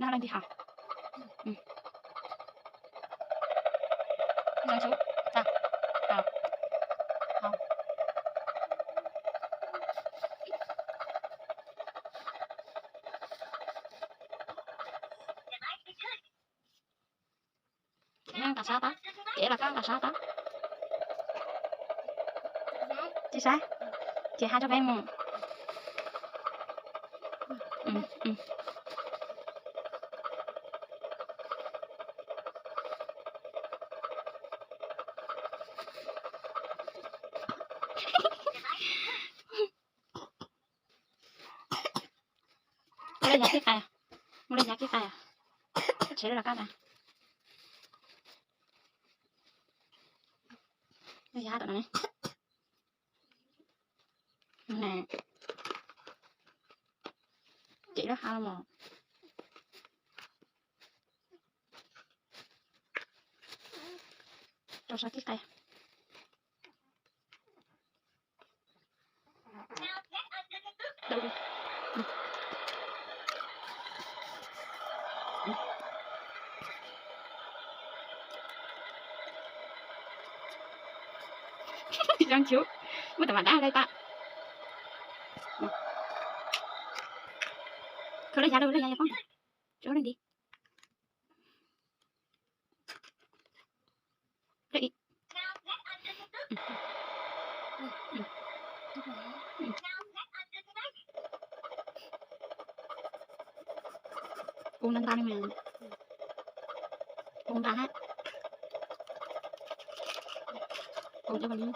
Nyob leej twg hauv? Zoo xyov tag. Hauv. Hauv. Ces nqa sab tab, ces los koj nqa sab tab. Tsis saib, ces hais rau peb mus. Mus li yav kib qais, mus li yav kib qais, tsev los koj tas. Yav tom no ne. Ces lub hau los rau sab kib qais. Zoo xyov muaj tus mam dab dai tas. Khaws lub yav rau lub yav poob, tsuav lub ntiv. Ua nta nta li mas, ua nta hab, ua nta hab.